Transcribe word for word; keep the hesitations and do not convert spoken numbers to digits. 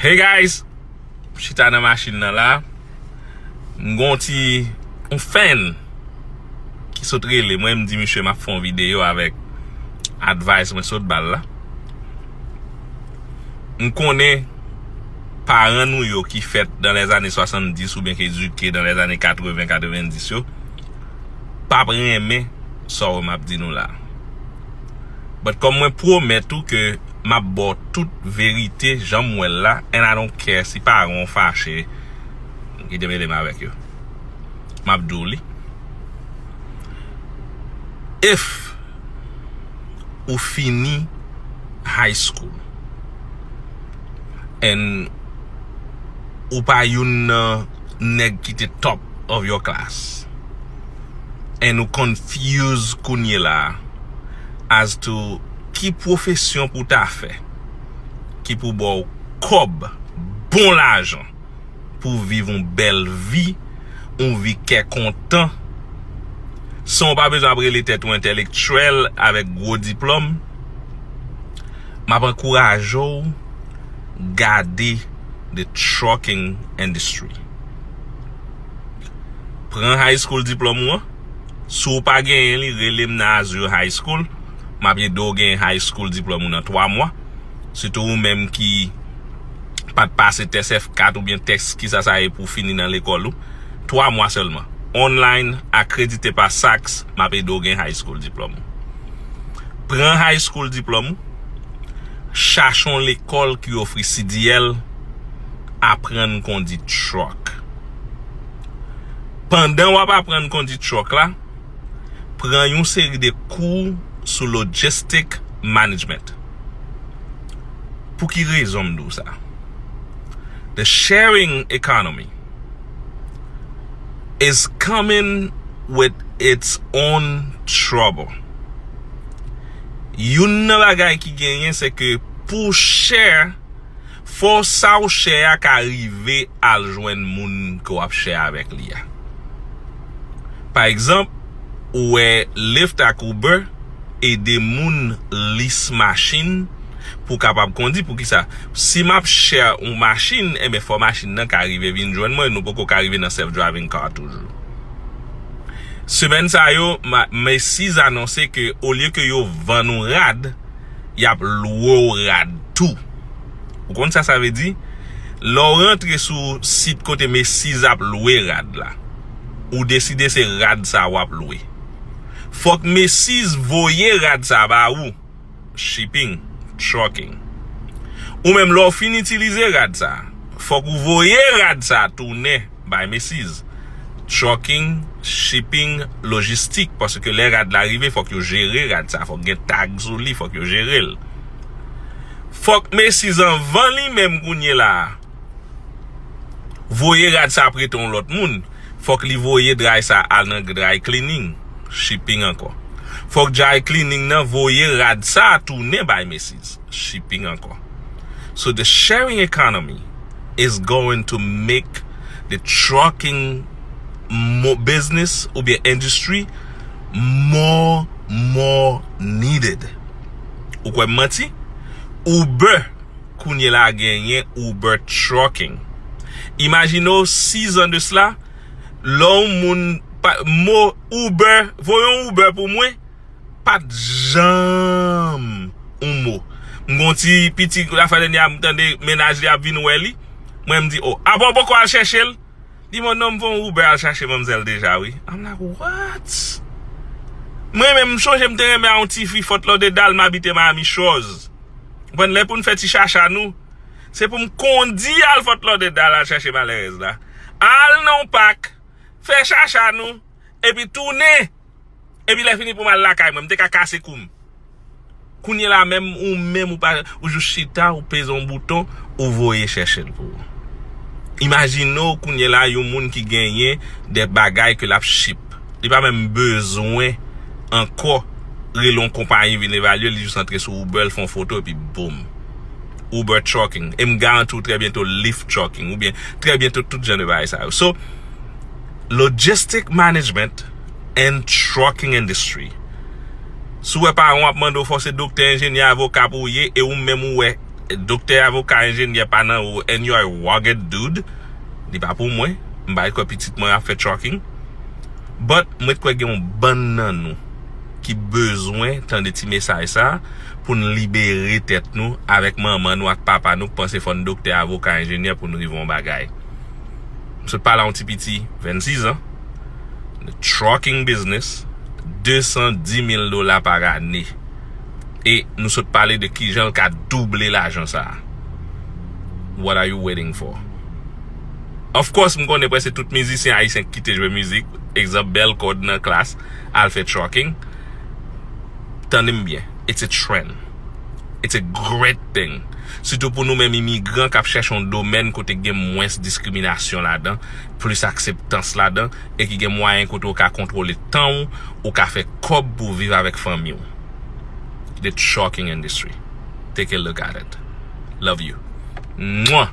Hey guys, chita nan machin nan la. M gon ti yon fan ki sot rele mwen, m di misye m ap fè yon videyo avèk advice mwen sot bal la. M konnen paran nou yo ki fèt dans les années soixante-dix oubyen ki edike dans les années quatre-vingts, quatre-vingt-dix yo p ap renmen sa w m ap di nou la. But kòm mwen pwomèt ou ke m ap ba w tout verite jan m wè l la, and I don't care si paran w fache, kite mele m avèk yo. M ap di w li. If ou fini high school and ou pa youn nan nèg ki te top of your class and ou confuse kounye la as to ki pwofesyon pou ta fè ki pou ba w kòb, bon lajan pou viv yon bèl vi, yon vi kè kontan, san w pa bezwen ap rele tèt ou entèlektyèl avèk gwo diplòm, m ap ankouraje w gade the trucking industry. Pran high school diplòm ou an. Si w pa genyen li, rele m nan Azure High School. M ap ede w genyen high school diplòm ou nan twa mwa. Sitou ou menm ki pa t pase tès F kat oubyen tès kisa sa ye pou w fini nan lekòl ou. Twa mwa sèlman. Online, akredite pa SACS, m ap ede w gen high school diplòm ou. Pran high school diplòm ou, chache yon lekòl ki ofri C D L, aprann kondi truck. Pandan w ap aprann kondi truck la, pran yon seri de kou sou logistic management. Pou ki rezon m di w sa? The sharing economy is coming with its own trouble. Youn nan bagay ki genyen, se ke pou share, fò sa w share a ka rive al jwenn moun ke w ap share avèk li a. Pa egzanp, ou wè Lyft ak Uber ede moun lease machin pou kapab kondi. Poukisa? Si m ap share yon machin, enben fò machin nan ka rive vin jwenn mwen, nou poko ka rive nan self driving car toujou. Semèn sa yo, Macy's anonse ke olye ke yo vann ou rad, y ap lwe w rad tou. Ou konn sa sa vle di? Lè w rantre sou sit kote Macy's ap lwe rad la, ou deside se rad sa w ap lwe. Fòk Macy's voye rad sa ba ou. Shipping, trucking. Ou menm lè w fin itilize rad sa, fòk ou voye rad sa tounen bay Macy's. Trucking, shipping, lojistik, paske lè rad la rive, fòk yo jere rad sa, fòk gen tag sou li, fòk yo jere l. Fòk Macy's anvan li menm kounye la a voye rad sa prete yon lòt moun, fòk li voye dry sa al nan dry cleaning, shipping ankò. Fòk dry cleaning nan voye rad sa tounen bay Macy's, shipping ankò. So the sharing economy is going to make the trucking mo- business oubyen industry more more needed. Ou kwè m manti? Uber kounye la genyen Uber Trucking. Imajine w sis an de sla, lè yon moun pa, mo Uber, voye yon Uber pou mwen, pa t janm yon mo. M gon ti piti lafwa dènye a, m tande mennaj li ap vin wè li. Mwen m di, "Oh, apa w poko al chèche l?" Li mwen, "Non, m voye yon Uber al chache manmzèl deja, wi." I'm like, "What?" Mwen menm, m chonje m te renmen a yon ti fi Fort Lauderdale, m abite Miami Shores. Konprann, lè pou n fè ti chacha nou, se pou m kondi al Fort Lauderdale al chache malerèz la. Al nan yon pak, fè chacha nou, epi tounen. Epi lè fini pou m al lakay mwen, m te ka kase kou m. Kounye la menm, ou menm, ou pa, ou jis chita, ou peze yon bouton, ou voye chèche l pou ou. Imajine w kounye la yon moun ki genyen de bagay ke l ap ship. Li pa menm bezwen ankò rele yon konpayi vin evalye l, li jis antre sou Uber, l fè yon foto, epi boom. Uber Trucking. E m garanti w trè byento Lyft Trucking, oubyen trè byento tout jan de bagay sa yo. So, logistic management and trucking industry. Si w wè paran w ap mande w fò se doktè, enjenyè, avoka pou w ye, e ou menm ou wè Doktè, avoka, enjenyè pa nan ou, and you are a rugged dude. Li pa pou mwen. M pa kwè pitit mwen ap fè trucking. But mwen kwè gen yon bann nan nou ki bezwen tande ti mesaj sa pou n libere tèt nou avèk manman nou ak papa nou ki panse fò n doktè, avoka, enjenyè pou n rive yon bagay. M sot pale a yon ti piti vennsis an, the trucking business, de san di mil dola pa ane. E nou sot pale de kijan l ka double lajan sa a. What are you waiting for? Of course, m konnen prèske tout mizisyen ayisyen ki kite jwe mizik, egzanp, bèl kòd nan klas, al fè trucking. Tande m byen, it's a trend. It's a great thing. Sitou pou nou menm imigran k ap chèche yon domèn kote gen mwens diskriminasyon ladan, plis akseptans ladan, e ki gen mwayen kote w ka kontwole tan w, ou ka fè kòb pou w viv avèk fanmi w. The trucking industry. Take a look at it. Love you. Mwah!